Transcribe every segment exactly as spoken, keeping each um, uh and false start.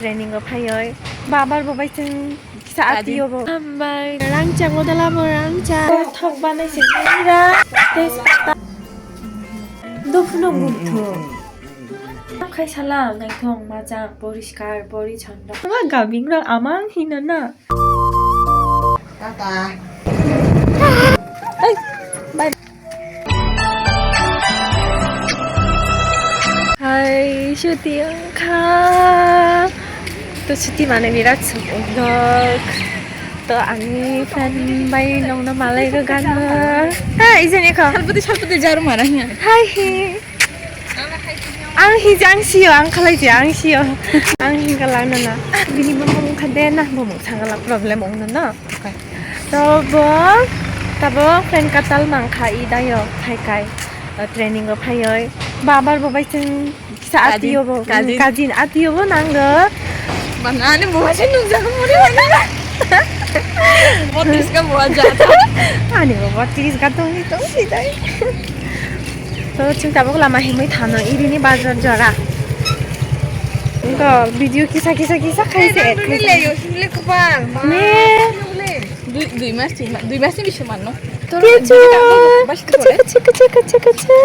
Training o phaioi babar bo bai chwng kisa atio bo. Hambai rang chang o dala bo rang chang. Thok banai se nira tei pata. Dophuno gumthu. Khai sala naithok majak poriskar porichonno. Gaming rok amang hino na. Tata. Ai, bye. Hai, shooting wngkha. To shooting mane birat suk wngjak. To ani friend bai nongno malai rw gana. Hai, ijeni kho. Salpati, salpati jaru mana hiya. Hai, hi. Ang hija ang sio, ang khalai je ang sio. Ang hinga lang na na. Bini mama mung kha de na, bo mung sangala problem ong na na. To bo, tabo friend katal mang kha i dayo, phai kai. Uh, training o phaioi. Babar bo bai chwng kisa Kajin, atio bo, kajin. Kajin atio bo nango. Bana ani bo se nung jago muri bana. Botis ka bo ja. Ani bo botis ka tong ni tong si dai. To chwng tabuk lama himwi thano irini bazar jora. Wngkha video kisa kisa kisa khai se. Nang nini leyo, sile kupang. Ne. Dui, dui mas, tin mas, dui mas ni bisi manno. Kecho. Kacha, kacha, kacha, kacha, kacha.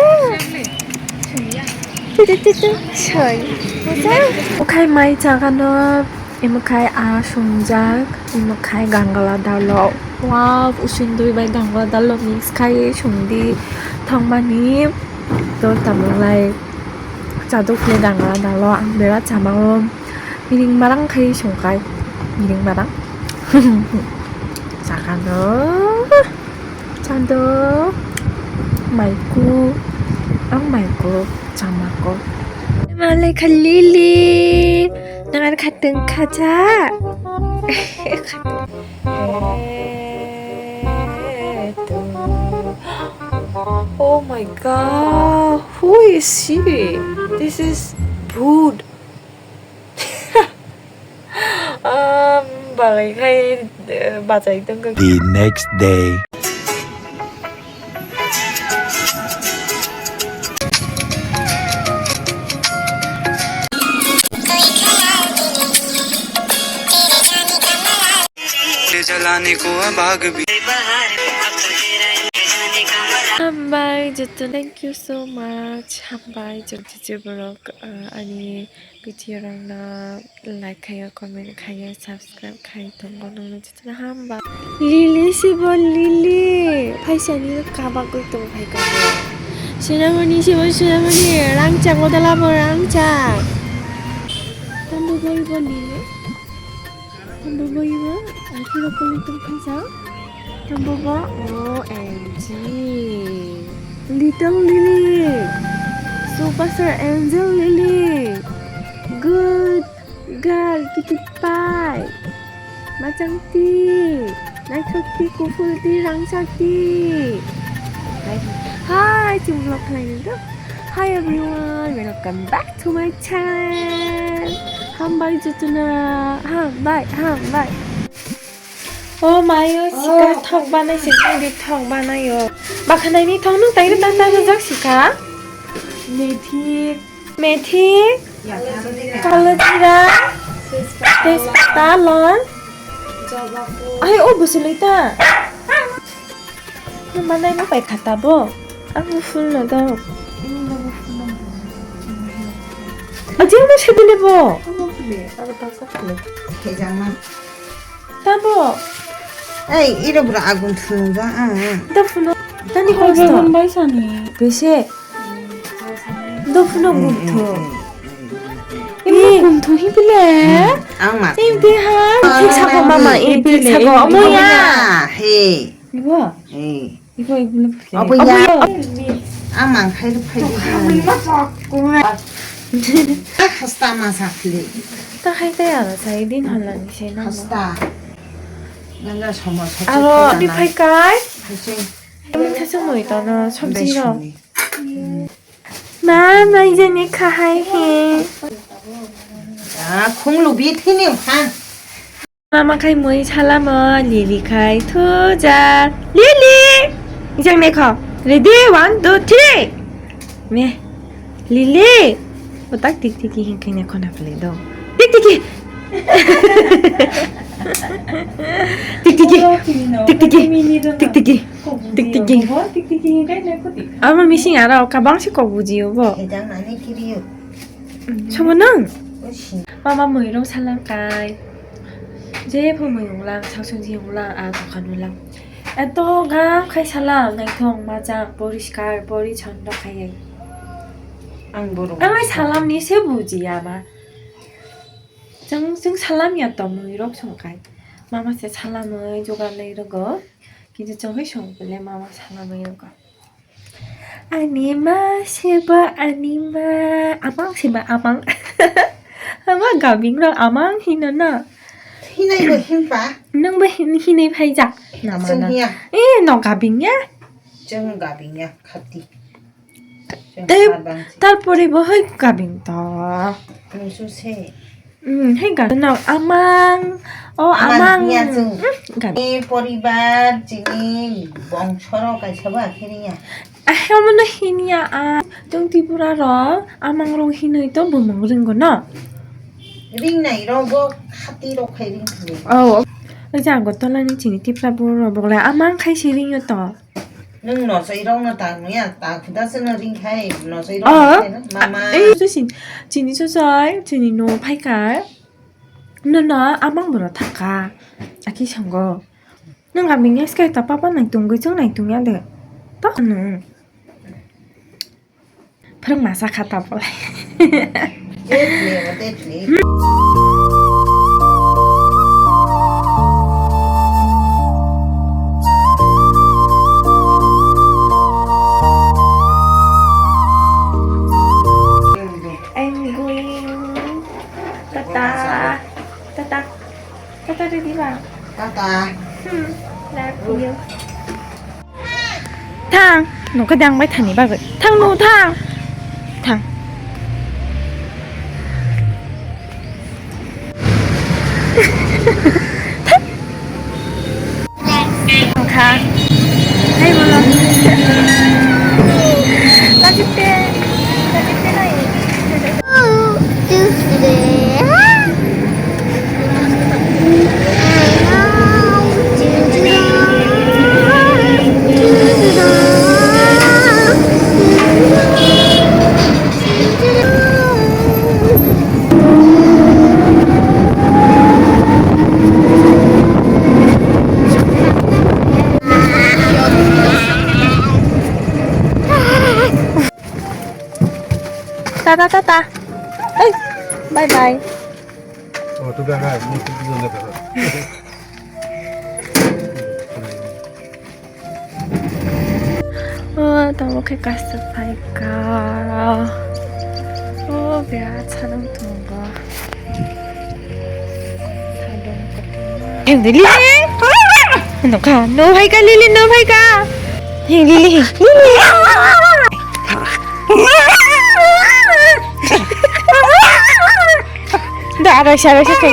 Soi. Bukhai mai chagano. Imo khai a sumjak, imo khai gangala dalo. Wow, usindui bai gangala dalo mix khai sumdi thangmani. To tamunglai chaduk le gangala dalo ang bera chamango. Miring marang khai sungkai. Miring marang. Sakano. Chado, maiku, ang maiku, chamako. Malai kha Lily, nangan khateng khacha. Oh my God, who is she? This is Bhut. Um, balai khai, eh, bachai tongkha. The next day. Hambai joto, thank you so much. Hambai joto borok, uh, ani video rokno like khayo, comment khayo, subscribe khai tongo nongno jotono hamba. Lily se bo Lily, phaisani kabagwi tong phai kabo. Sunamoni se bo Sunamoni, rangchak bodol abo rangchak. Tambo boi bo Lily. Tambo boi bo, akhiro poli tong phai sa. Tambo bo, O M G. Little Lily. Superstar Angel Lily. Good girl, kiti pai. Machang ti. Naithok ti, kuful ti, rangchak ti. Hai, chwng vlog khlaini do. Hi everyone, welcome back to my channel. Hambai jotono. Hambai, hambai. O mayo sika thok banai se, nang di thok banai o. Bakhanai ni thok nung tai ta ta jak sika. Methi. Methi. Kalo jira. Tejpata, long. Ai o busului ta. Manai mo pai khata bo. Ang bo phul no do. Aji ang bo sedile bo. Tabo. Ei, iro bra agun phunukjak ang. Da phuno. Tani kosto. Bai sani. Bese. Da phuno gumthu. Ini gumthu hi bile. Ang ma. Ini ha. Ini sako mama, ini sako. Omo ya. Hey. Ibo. Hey. Ibo, ibo le. Obo ya. Amang khai phai. Khasta ma sakli. Ta khai ta ya sai din halani se na. Khasta. Nana sama sa. Aro bi phai kai. Phai se. Ini khasa moi ta na sabji ro. Ma, ma, ijeni khahai he. Ah, khung lubi thini phan. Mama khai moi salamo, Lily khai thuja. Lily! Ijang ne kho. Ready? One, two, three. Me. Lily! Otak tik tiki hingkai ne khona phalai do. Tik tiki! Tik tiki. Tik tiki. Tik tiki. Tik tiki. Tik tiki. Ama mising aro kabang si kok bujiyo bo. Somo nang? Mama muirok salang kai. Je pho muirok lang, sangsung jiyong lang, a dokan lang. Eto gam khai salam, naithok, majak, poriskar, porichonno khai. Ang borok. Ang lai salam ni se bujiya ma. Chwng, chwng salam ya to muirok song kai. Mama se salamwi jugar lai rogo. Kintu chwng hai song bole mama salamwi rogo. Ani ma seba ani ma. Amang seba amang. Ama gabing rok amang hino na. Hinai bo hinpa. Nang bo hin-, hinai phai jak. Nama na. Chwng hiya. Eh, no gabing ya. Chwng gabing ya, khati. Tei tarpore bo hai gabing to. Musu se. Hmm, hai gabing no amang. O amang amang. Hiya chwng. Hmm, gabing. Ni poribar chini bongsoro kaisa ba khiriya. Ah, omo no hinya a. Chwng Tripura ro amang ro hinoi to bumung ringo no. Ringnai ro bo khati ro khai ring. Oh. Oja Agartala ni chini Tripura boro bokle amang khai se ringo to. Nwng nosoi rok no tang ya, ta khuda se no ring khai, nosoi rok no khai no, mama. Ei, chini chosoi, chini no phaikha. No, no, amang boro thangkha. Aki sango. Nwng gabing ya skai ta papa nai tungwi chwng nai tungya de. To nwng. Phwrwng masa kha ta bolai. I'm going. Tata. Tata. Tata ready ba? Tata. Hmm. Love you. Thang, nokha dang bai thani bagwi. Thang no thang. Thang. Thang. Thangkha. Hai bolo. Lajit te. Lajit te nai. Tata, tata. Ei, bye bye. Oh, tu dah, ni tu dah. Oh, tamo khe kaisa phaikha. Oh, birat sadong tongo. Sadong kotor. Em, Lili. Nokha, no phaikha, Lili, no phaikha. Em, Lili, Lili. Da, arai sa, arai sa, khe.